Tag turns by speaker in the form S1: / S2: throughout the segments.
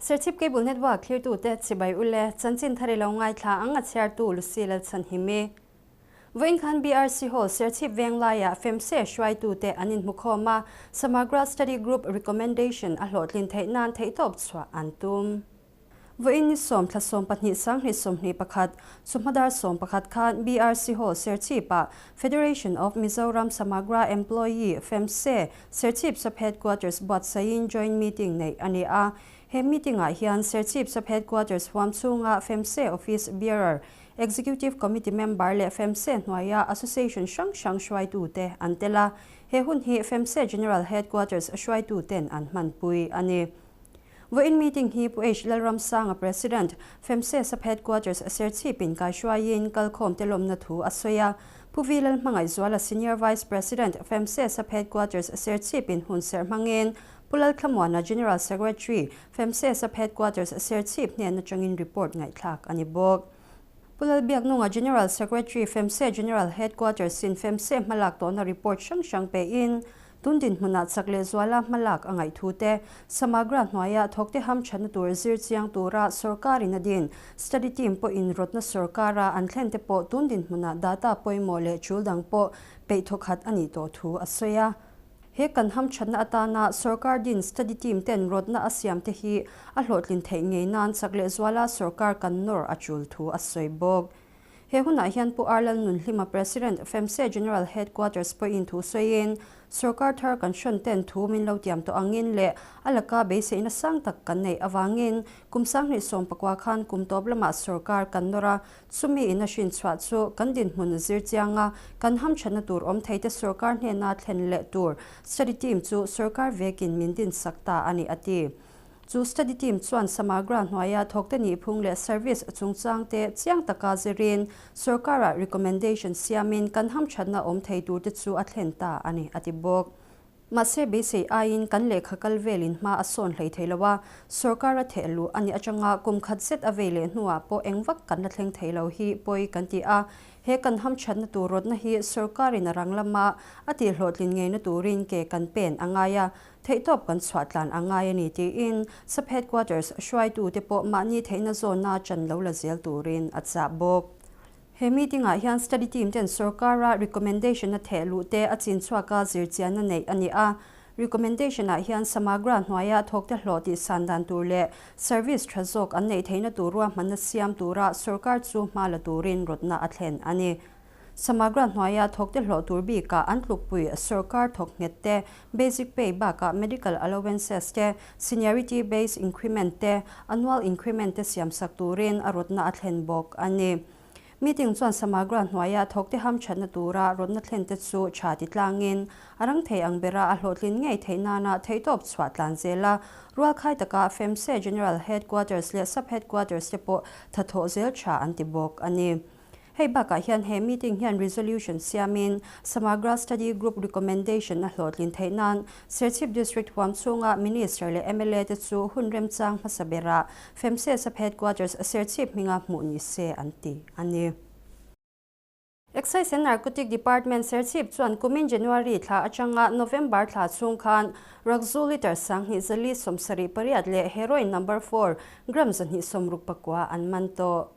S1: Serchhip Cable Network thlirtute chibai ule chanchin thar i lo ngaithla ang a chhiartu Lucy Lalchhanhimi. Vawiin khan BRC Hall Serchhip Venglaiah FEMSE hruaitute an inhmukhawm a, Samagra Study Group recommendation a hlawhtlin theih nan theihtawp chhuah an tum. Vawiin ni 10 thla 12 2021 chawhmadar 11 khan BRC Hall Serchhip-ah Federation of Mizoram Samagra Employee, FEMSE, Serchhip Sub-Headquarters buatsaihin joint meeting neih a ni a. He meeting-ah hian Serchhip Sub-Headquarters huam chhunga FEMSE Office Bearer, Executive Committee member leh FEMSE hnuaia Association hrang hrang hruaitute an tel a. He hun hi FEMSE General Headquarters hruaituten an hmanpui a ni. Vawiin meeting hi Pu H. Lalramsanga President, FEMSE Sub-Headquarters Serchhip in kaihruaiin kalkhawmte lawmna thu a sawi a. Pu V. Lalhmangaihzuala Senior Vice President, FEMSE Sub-Headquarters Serchhip in hunserh hmangin Pu Lalthlamuana General Secretary, FEMSE Sub-Headquarters Serchhip hnen atangin report ngaihthlak a ni bawk. Pu Lalbiaknunga General Secretary, FEMSE General Headquarters in FEMSE hmalak tawhna report hrang hrang pein Tun dinhmunah chak leh zuala hmalak a ngaih thu te, Samagra hnuaia thawkte hamthatna tur zir chiang tura sorkarin a din study team pawhin rawtna sorkara an thlen te pawh tun dinhmunah data pawimawh leh tul dang pawh peih thawkhat a nih tawh thu a sawi a. He kan hamthatna atana sorkar din study team ten rawtna a siam te hi a hlawhtlin theih ngei nan chak leh zuala sorkar kan nawr a tul thu a sawi bawk. He hunah hian Pu Arlal Nunhlima President, FEMSE General Headquarters pawhin thu sawiin, Sorkar thar kan hrawn ten thu min lo tiam tawh angin leh a laka beiseihna sang tak kan neih avangin kum 2019 khan kum tawp lamah sorkar kan nawr a, chumi in a hrinchhuah chu kan dinhmun zir chianga kan hamthatna tur awm theite sorkar hnena thlen leh tur study team chu sorkar vekin min dinsak ta a ni a ti. Chu study team chuan Samagra hnuaia thawkte nihphung leh service chungchangte chiang taka zirin sorkara recommendation siamin kan hamthatna awm thei turte chu a thlen ta a ni, a ti bawk. Mahse beisei aiin kan lehkha kal velin hma a sawn hlei thei lo a, sorkara theh luh a nih atanga kum khat zet a vei leh hnuah pawh engvak kan la thleng thei lo hi pawi kan ti a, He kan hamthatna tur rawtna hi sorkarin a rang lama a tihhlawhtlin ngeina turin ke kan pen a ngai a, theihtawp kan chhuah tlan a ngai a ni tiin Sub Headquarters hruaitute pawh mahni theihna zawnna chan lo la zel turin a chah bawk. He meeting-ah hian study team ten sorkara recommendation a theh luh te a chin chhuaka zirchianna neih a ni a. Recommendation-ah hian Samagra hnuaia thawkte hlawh tih san dan tur leh service tha zawk an neih theihna tur ruahmanna siam tura sorkar chu hma la turin rawtna a thlen a ni. Samagra hnuaia thawkte hlawh tur bikah an tlukpui sorkar thawk nghet te, basic pay bakah medical allowances te, seniority based increment te, annual increment te siamsak turin a rawtna a thlen bawk a ni. Meeting chuan Samagra hnuaia thawkte hamthatna tura rawtna thlen te chu tha ti tlangin a rang thei ang bera a hlawhtlin ngei theih nana theihtawp chhuah tlan zel a, rualkhai taka FEMSE General Headquarters leh Sub Headquarters te pawh thathawh zel tha an ti bawk a ni. Hei bakah hian he meeting hian resolution siamin Samagra Study Group recommendation a hlawhtlin theih nan Serchhip District huam chhunga Minister leh mla te chu hun remchang hmasa berah FEMSE Sub Headquarters Serchhip hminga hmuh ni se an ti a ni. Excise and Narcotic Department Serchhip chuan kumin January thla atanga November thla chhung khan Rakzu litre 2478 leh Heroin number 4 gram 269 an man tawh.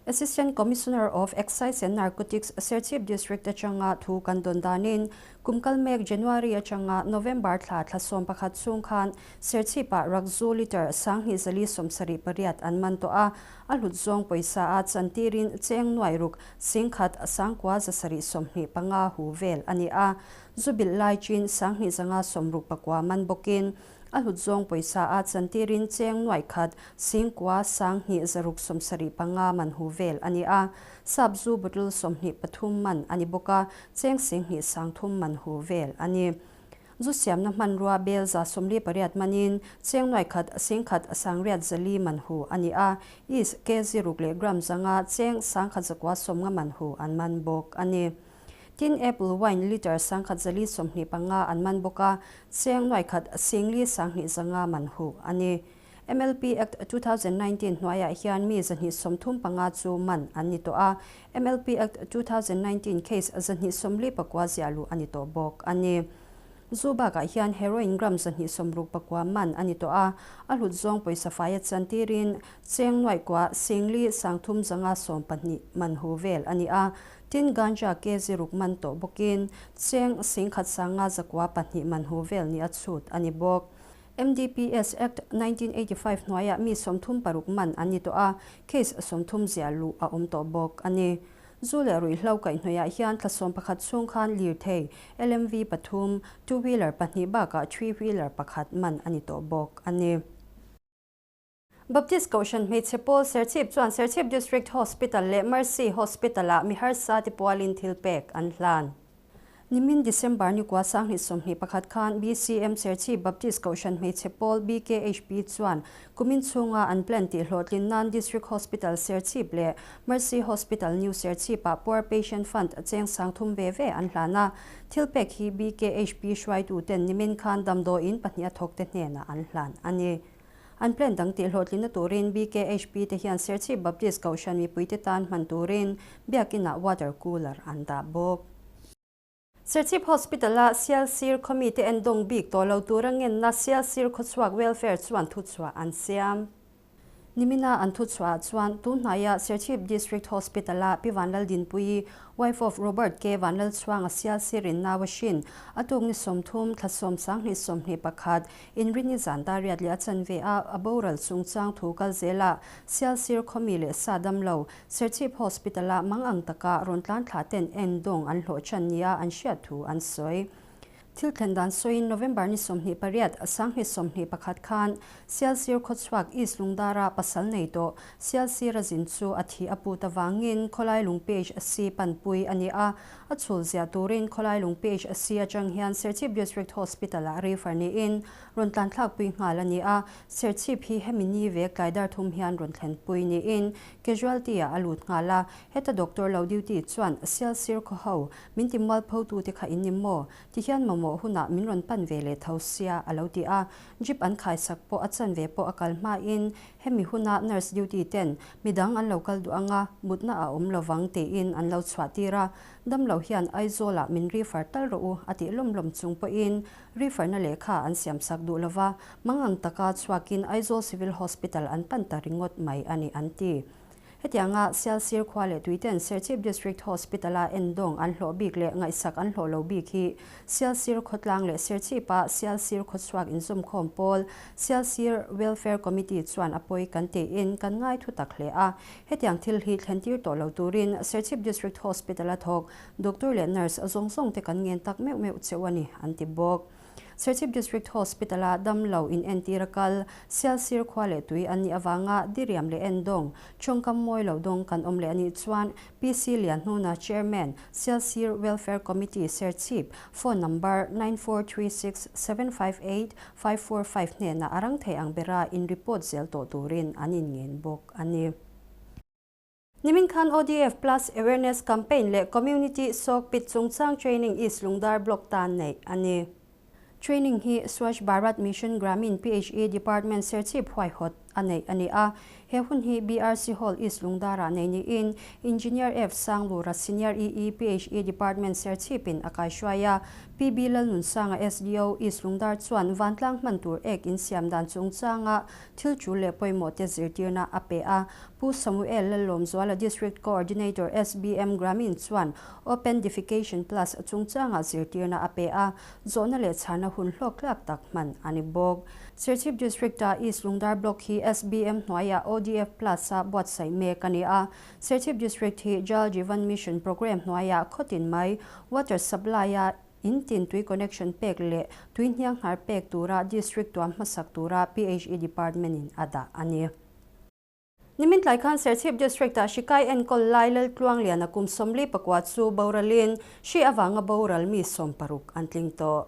S1: Assistant Commissioner of Excise and Narcotics Serchhip District atanga thu kan dawn danin kumkal mek January atanga November thla thla 11 chhung khan Serchhip-ah Rakzu litre 2478 an man tawh a, a hlut zawng pawisa a chantirin cheng nuai ruk 10,000 9,725 hu vel a ni a, zubil lai chin 2569 man bawkin a hlut zawng pawisa a chantirin cheng nuai khat 9,000 1,675 man hu vel a ni a, sap zu bottle 23 man a ni bawk a, cheng 2,030 man hu vel a ni. Zu siamna hmanrua bel za 48 manin cheng nuai khat 10,000 804 man hu a ni a, is kg ruk leh gram zanga cheng 1,190 man hu an man bawk a ni. Tin apple wine liter 1,125 an man bawk a, cheng nuai khat 4,200 man hu a ni. MLP Act 2019 hnuaiah hian mi 235 chu man an ni tawh a, MLP Act 2019 case 249 ziahluh a ni tawh bawk a ni. Zu bakah hian heroin gram 269 man a ni tawh a, a hlut zawng pawisa faia chantirin cheng nuaih kua singli sangthum zanga 12 man hu vel a ni a. Tin, ganja kg ruk man tawh bawkin cheng singkhat sanga zakua pahnih man hu vel ni a chhut a ni bawk. MDPS Act 1985 hnuaiah mi 36 man an ni tawh a, case 30 ziah luh a awm tawh bawk a ni. Zu leh ruihhlo kaihhnawihah hian thla 11 chhung khan lirthei LMV pathum, two wheeler pahnih bakah three wheeler pakhat man a ni tawh bawk a ni. Baptist Kohhran hmeichhe pawl Serchhip chuan Serchhip District Hospital leh Mercy Hospital-ah mi harsa te pualin thil pek an hlan. Nimin December ni kua 2021 khan BCM Serchhip Baptist Kohhran hmeichhe pawl BKHP chuan kumin chhunga an plan tih hlawhtlin nan District Hospital Serchhip leh Mercy Hospital New Serchhip-ah Poor Patient Fund cheng 3000 ve ve an hlan a. Thil pek hi BKHP hruaituten nimin khan damdawiin pahnih a thawk te hnenah an hlan a ni. An plan dang tih hlawhtlin na turin BKHP te hian Serchhip Baptist Kohhran mipui te tan hman turin biakinah water cooler an dah bawk. Serchhip Hospital-a Sialsir khaw te endawng bik tawh lo tura ngenna Sialsir khawchhuak welfare chuan thu chhuah an siam. Nimina an thu chhuah chuan tunhnaiah Serchhip District Hospital-a Pi Vanlal Dinpui, wife of Robert K. Vanlal Chhuanga Sialsirin nawa hrin a tuk ni 30 thla 10 2021 inrini zan dariat leh a chanve a a boral chungchang thu kal zela Sialsir khaw leh sa damlo Serchhip Hospital-a mang ang taka rawn tlan thla ten endawng an hlawh chan nia an hriat thu an sawi. Thil thlen dan sawiin November ni 28 2021 khan Sialsir khawchhuak East Lungdara pasal nei tawh Sialsir a zin chu a thi a put awangin khawlai lung page si panpui a ni a, a chhul zia turin khawlai lung page si atang hian Serchhip District Hospital-ah refer niin rawn tlan thlak pui nghal a ni a. Serchhip hi hemi ni ve tlaidar thum hian rawn thlen pui niin casualty-ah a lut nghal a. Heta doctor lo duty chuan Sialsir khaw ho min ti mual pho tu te kha in ni maw ti hian mamawh hunah min rawn pan ve leh tho sia a lo ti a. Jeep an khai sak pawh a chan ve pawh a kal hma in hemi huna nurse duty ten midang an lo kal duh anga mutna a awm lovang tiin an lo chhuah tir a. Damlo hian Aizawlah min refer tal rawh u a tih lawm lawm chung pawhin refer na lehkha an siam sak duh lova mang ang taka chhuakin Aizawl Civil Hospital an pan ta ringawt mai ani an ti. Hetianga Sialsir khua leh tuiten Serchhip District Hospital-a endawng an hlawh bik leh ngaihsak an hlawh lo bik hi Sialsir khawtlang leh Serchhipa Sialsir khawchhuak inzawmkhawm pawl Sialsir Welfare Committee chuan a pawi kan tiin kan ngai thu tak hle a. Hetiang thil hi thlen tir tawh lo turin Serchhip District Hospital-a thawk doctor leh nurse zawng zawng te kan ngen tak meuh meuh cheu a ni an ti bawk. Serchhip District Hospital-a damlo in entir a kal Sialsir khua leh tui an nih awanga diriam leh endawng chawngkam mawi lo dawng kan awm leh anih chuan PC Lianhnuna Chairman Sialsir Welfare Committee Serchhip phone number 9436758545 hnena arang thei ang bera in report zel tawh turin an in ngen bawk ani. Nimin khan ODF Plus Awareness Campaign leh Community Soak Pit chungchang Training East Lungdar Block tan nei ani. Training hi Swachh Bharat Mission Gramin PHE Department Serchhip huaihawt a nei ani a. He hun hi BRC Hall East Lungdara nei niin Engineer F Sanglura Senior EE PHE Department Serchhipin a kaihruai a. PB Lalnunsanga SDO East Lungdar chuan vantlang hman tur ek in siam dan chungchanga thil tul leh pawimawh te zirtirna a pe a. Pu Samuel Lalawm Zuala District Coordinator SBM Gramin chuan Open Defecation Plus chungchanga zirtirna a pe a, zawhna leh chhana hun hlawk tlak tak hman ani bawk. Serchhip District-a East Lungdar Block hi SBM hnuaiah ODF Plus a buatsaih mek ani a. Serchhip District hi Jal Jeevan Mission Program hnuaiah khawtin mai water supply a in tin tui connection pek leh tui hniang hnar pek tura district tuam hmasak tura PHE Department in a dah ani. Nimin tlai khan Serchhip District-a Hrikai enkawl lai Laltluang lian a kum 44 chu boralin hri awanga boral mi 60 an tling tawh.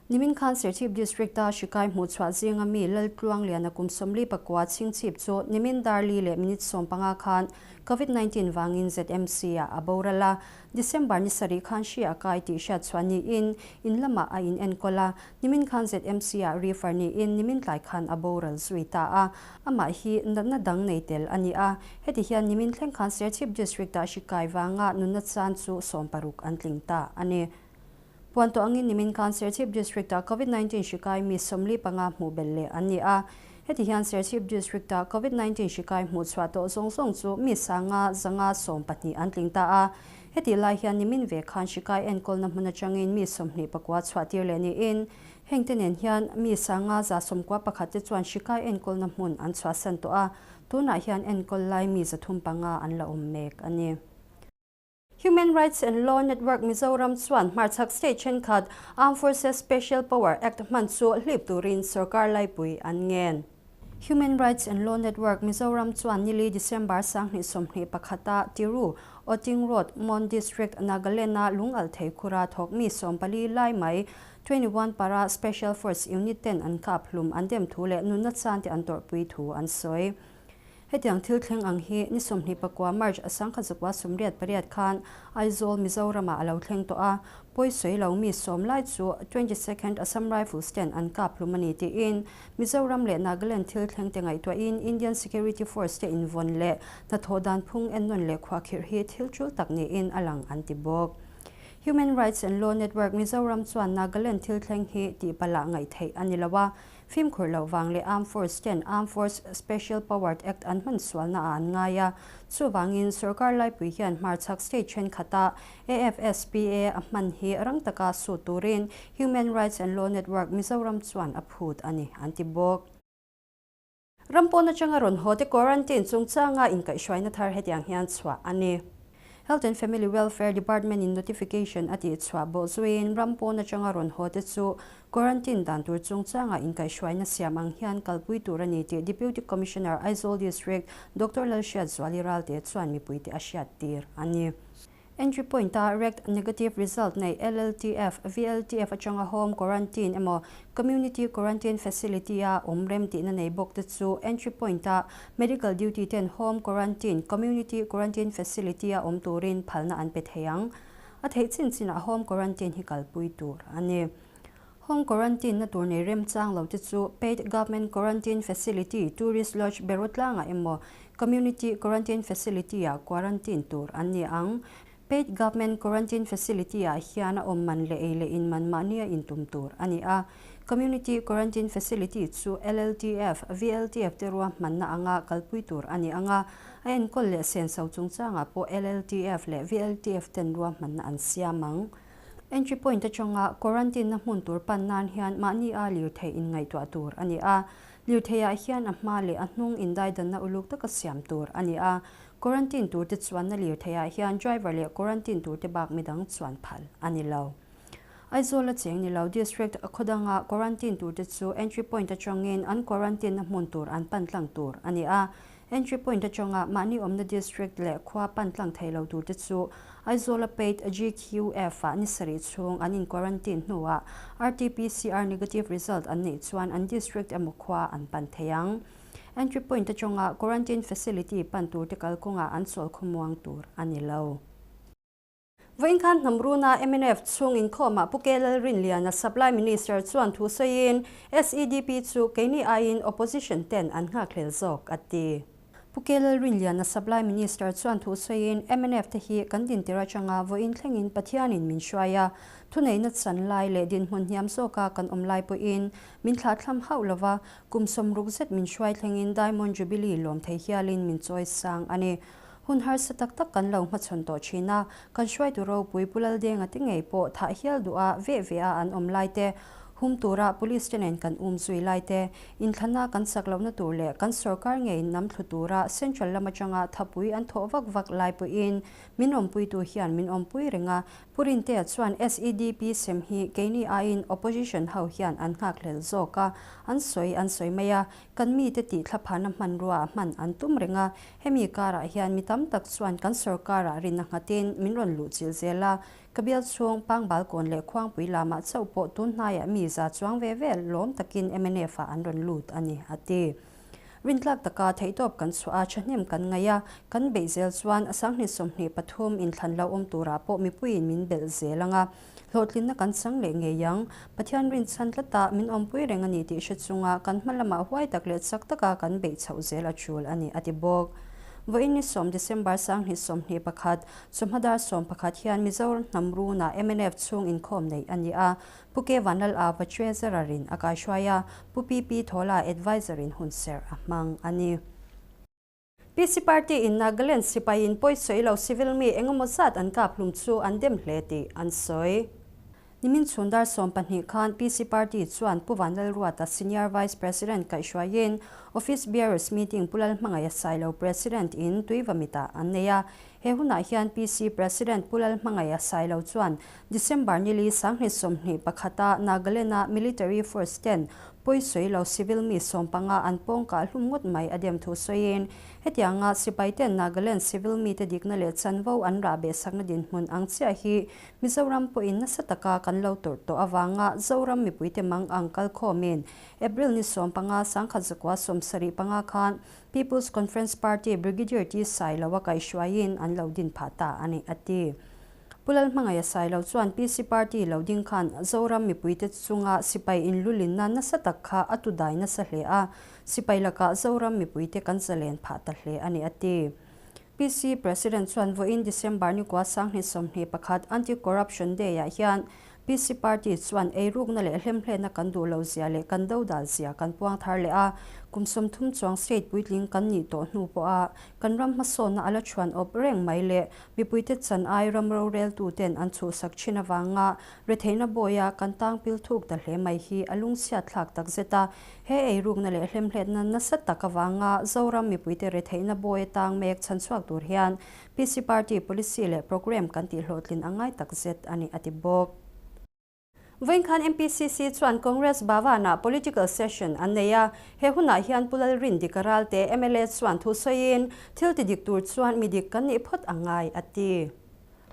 S1: Nimin khan Serchhip District-a Hrikai hmuh chhuah zinga mi Laltluang lian a kum 44 chingchhip chu nimin darli leh minute 15 khan COVID-19 wangin ZMC a a borala December ni sarih khan hri a kai tih hriat chuan niin in lama a in enkawl a. Nimin khan ZMC a refer niin nimin tlai khan a boral zui ta a. Amah hi natna dang nei tel ani a. Heti hian nimin thleng khan Serchhip District-a Hrikai wanga nunna chan chu 60 an tling ta ani. Puan tawh angin nimin khan Serchhip District-ah Covid-19 hri kai mi 45 hmuh belh leh an ni a. Heti hian Serchhip District-ah Covid-19 hri kai hmuh chhuah tawh zawng zawng chu mi 512 an tling ta a. Heti lai hian nimin ve khan hri kai enkawlna hmun atangin mi 29 chhuah tir leh niin hengte nen hian mi 5191 te chuan hri kai enkawlna hmun an chhuahsan tawh a. Tunah hian enkawl lai mi 305 an la awm mek a ni. Human Rights and Law Network Mizoram chuan hmarchhak state thenkhat Armed Forces Special Power Act hman chu hlip turin sorkar laipui an ngen. Human Rights and Law Network Mizoram chuan nili December 2021-a Tiru, Oting Road, Mon District, Nagaland-a lungal thei khura thawk mi 14 lai mai 21 Para Special Force Unit ten an kap hlum an dem thu leh nunna chan te an tawrhpui thu an sawi. Hetiang thil thleng ang hi ni 29 March 1988 khan Aizawl, Mizoram-ah a lo thleng tawh a, pawi sawi lo mi 10 lai chu 22nd Assam Rifles ten an kap hlum a ni tiin Mizoram leh Nagaland thil thleng te ngaihtuahin Indian Security Force te invawn leh hnathawh dan phung ennawn leh khuahkhirh hi thil tul tak niin a lang an ti bawk. Human Rights and Law Network Mizoram chuan Nagaland thil thleng hi tihpalh ah ngaih theih a ni lo a, fimkhur loh vang leh Armed Force ten Armed Force Special Powered Act an hman sualna ah an ngai a, chuvangin sorkar laipui hian hmarchhak state thenkhatah AFSPA a hman hi rang taka sut turin Human Rights and Law Network Mizoram chuan a phut a ni an ti bawk. Ram pawn atanga rawn haw te quarantine chungchanga inkaihhruaina thar hetiang hian chhuah a ni. Health and Family Welfare Department in notification a tih chhuah bawh zuiin ram pawn atanga rawn haw te chu quarantine dan tur chungchanga inkaihhruaina siam ang hian kalpui tur a ni tih Deputy Commissioner Aizawl District Doctor Lalhriatzuali Ralte chuan mipuite a hriat tir a ni. Entry point-a rect negative result nei LLTF, VLTF atanga home quarantine emaw community quarantine facility-a awm rem tihna nei bawk te chu entry point-a medical duty ten home quarantine, community quarantine facility-a awm turin phalna an pe thei ang. A theih chin chinah home quarantine hi kalpui tur a ni. Home quarantine na tur nei remchang lo te chu paid government quarantine facility, tourist lodge Berutlangah emaw community quarantine facility-ah quarantine tur an ni ang. Paid government quarantine facility-ah hian a awm man leh ei leh in man mahnia intum tur a ni a. Community quarantine facility chu LLTF, VLTF te ruahmanna anga kalpui tur a ni ang a, a enkawl leh senso chungchangah pawh LLTF leh VLTF ten ruahmanna an siam ang. Entry point atanga quarantine na hmun tur pan nan hian mahni a lirthei inngaihtuah tur a ni a. Lirtheiah hian a hma leh a hnung indaidanna uluk taka siam tur a ni a. Quarantine tur te chuanna lirtheiah hian driver leh quarantine tur te bak midang chuan phal a ni lo. Aizawl a cheng ni lo district khawdanga quarantine tur te chu entry point atangin an quarantine na hmun tur an pan tlang tur a ni a. Entry point atanga mahni awmna district leh khua pan tlang thei lo tur te chu Aizawl a paid GQF ah ni sarih chhung an in quarantine hnuah RT-PCR negative result an neih chuan an district emaw khua an pan thei ang. Entry point atanga quarantine facility pan tur te kalkawngah an chawl khawmuang tur a ni lo. Vawiin khan Hnamruna mnf chhung inkhawmah Pu K Lalrinliana Supply Minister chuan thu sawiin SEDP chu keini aiin opposition ten an nghakhlel zawk a ti. Pu K Lalrinliana Supply Minister chuan thu sawiin mnf te hi kan dintir atanga vawiin thlengin Pathianin min hruai a, thuneihna chan lai leh dinhmun hniam zawka kan awm lai pawhin min thlahthlam hauh lova, kum 60 zet min hruai thlengin Diamond Jubilee lawm thei hialin min chawi sang a ni. Hun harsa tak tak kan lo hmachhawn tawh thin a, kan hruaitu ropui Pu Laldenga te ngei pawh thah hial duh a veh veh a an awm lai te, hum tura police te nen kan um zui lai te, inthlana kan sak lohna tur leh kan sorkar ngei nam thlu tura central lam atanga thapui an thawh vak vak lai pawhin min awmpuitu hian min awmpui reng a, Pu Rintea chuan SEDP sem hi keini aiin opposition ho hian an nghakhlel zawk a, an sawi an sawi mai a, kan mite tih thlaphana hmanrua a hman an tum reng a, hemi karah hian mi tam tak chuan kan sorkarah rinna nghatin min rawn luh chilh zel a, ka bial chhung Pangbal kawn leh Khuangpui lamah chauh pawh tun hnaiah mi za chuang ve ve lawm takin mnf ah an rawn lut a ni, a ti. Rintlak taka theihtawp kan chhuah a, thahnem kan ngaih a, kan beih zel chuan 2023 inthlan lo awm turah pawh mipuiin min belh zel ang a, hlawhtlinna kan chang leh ngei ang. Pathian rinchhan tlata min awmpui reng a ni tih hre chunga kan hma lamah huai tak leh chak taka kan beih chhoh zel a tul a ni, a ti bawk. Vawiin ni sawm December 2021, chawhma dar 11 hian Mizoram hnam runah mnf chhung inkhawm neih a ni a, Pu K Vanlal Ava Treasurer in a kaihruai a, Pu PP Thawla Adviser in hunserh a hmang a ni. PC Party in Nagaland sipai in pawisawi lo civil mi engemaw zat an kap hlum chu an dem hle tih an sawi. Nimin chhun dar 12 khan PC Party chuan Pu Vanlalruata Senior Vice President kaihhruaiin Office Bearers Meeting Pu Lalhmangaih Sailo President in Tuivamitah an nei a. He hunah hian PC President Pu Lalhmangaih Sailo chuan December nili 2021-a Nagaland-a Military Force ten pawisawi lo civil mi 15 an pawng kah hlum ngawt mai a dem thu sawiin hetianga sipai ten Nagaland civil mite dikna leh chanvo an rah behsakna dinhmun ang chiah hi Mizoram pawhin nasa taka kan lo tawrh tawh avanga Zoram mipuite mang ang kalkhawmin April ni 15 1975 khan People's Conference Party Brigadier T Sailoa kaihhruaiin an lo din phah ta a ni, a ti. Pu Lalhmangaih Sailo chuan PC Party lo ding khan Zoram mipuite chunga sipai inlulinna nasa tak kha a tu dai nasa hle a, sipai lakah Zoram mipuite kan zalen phah ta hle a ni, a ti. PC President chuan vawiin December ni kua 2021 Anti-Corruption Day-ah hian PC Party chuan eirukna leh hlemhletna kan duh lo zia leh kan dodal zia kan puang thar leh a, kum 30 chuang state puitling kan nih tawh hnu pawha kan ram hmasawnna a la chhuan awp reng mai leh mipuite chan ai ram roreltuten an chhuhsak thin avanga retheihna bawia kan tangpil thuk ta hle mai hi a lungchhiat thlak tak zet a. He eirukna leh hlemhletna nasa tak avanga Zoram mipuite retheihna bawi atang mek chhanchhuak tur hian PC Party policy leh programme kan tihhlawhtlin a ngai tak zet a ni, a ti bawk. Vawiin khan MPCC chuan Congress Bhavan-ah political session an nei a, he hunah hian Pu Lalrindika Ralte mla chuan thu sawiin thil ti dik tur chuan mi dik kan nih phawt a ngai, a ti.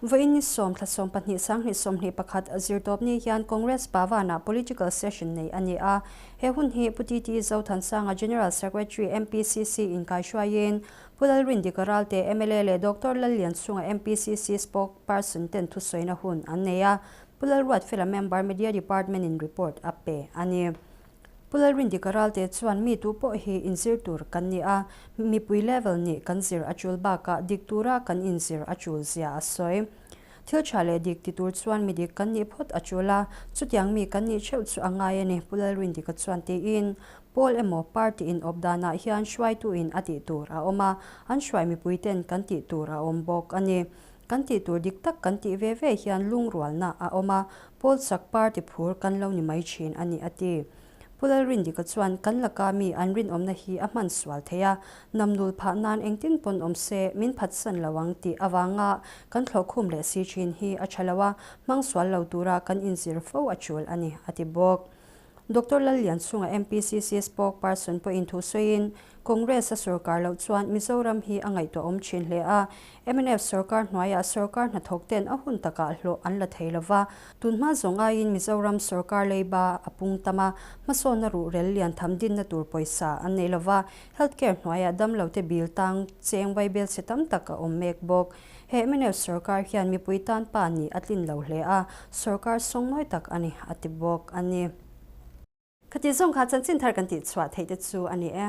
S1: Vawiin ni sawm thla 12 2021 zirtawp ni hian Congress Bhavan-ah political session nei a ni a, he hun hi Pu TT Zothansanga General Secretary MPCC inkaihruaiin Pu Lalrindika Ralte mla leh Doctor Lallianchhunga MPCC spokesperson ten thusawina hun an nei a, Pu Lalruatfela member Media Department in report a pe a ni. Pu Lalrindika Ralte chuan mi tu pawh hi inzir tur kan ni a, mipui level nih kan zir a tul bakah dik tura kan inzir a tul zia a sawi. Thil tha leh dik ti tur chuan mi dik kan nih phawt a tul a, chutiang mi kan nih theuh chu a ngai a ni, Pu Lalrindika chuan tiin Pawl emaw party in awp danah hian hruaitu in a tih tur a awm a, an hruai mipui ten kan tih tur a awm bawk a ni. Kan tih tur dik tak kan tih ve ve hian lungrualna a awm a, pawl chak party phur kan lo ni mai thin a ni, a ti. Pu Lalrindika chuan kan laka mi an rinawmna hi a hman sual thei a, namnul phah nan engtin pawn awm se min phatsan lo ang tih avanga kan thlawhkhum leh si thin hi a tha lo a, hmang sual lo tura kan inzir fo a tul a ni, a ti bawk. Doctor Lallianchhunga MPCC spokesperson pawhin thu sawiin, Congress a sorkar loh chuan Mizoram hi a ngaihtuahawm thin hle a, mnf sorkar hnuaiah sorkar hnathawk ten a hun takah hlawh an la thei lova, tunhma zawng aiin Mizoram sorkar leiba a pung tam a, hmasawnna ruhrel lian tham dinna tur pawisa an nei lova, healthcare hnuaiah damlote bil tang cheng vaibel chhe tam tak a awm mek bawk. He mnf sorkar hian mipui tan pa nih a tlin lo hle a, sorkar sawngnawi tak a ni, a ti bawk a ni. Khati zawng kha chanchin thar kan tihchhuah theih te chu a ni e.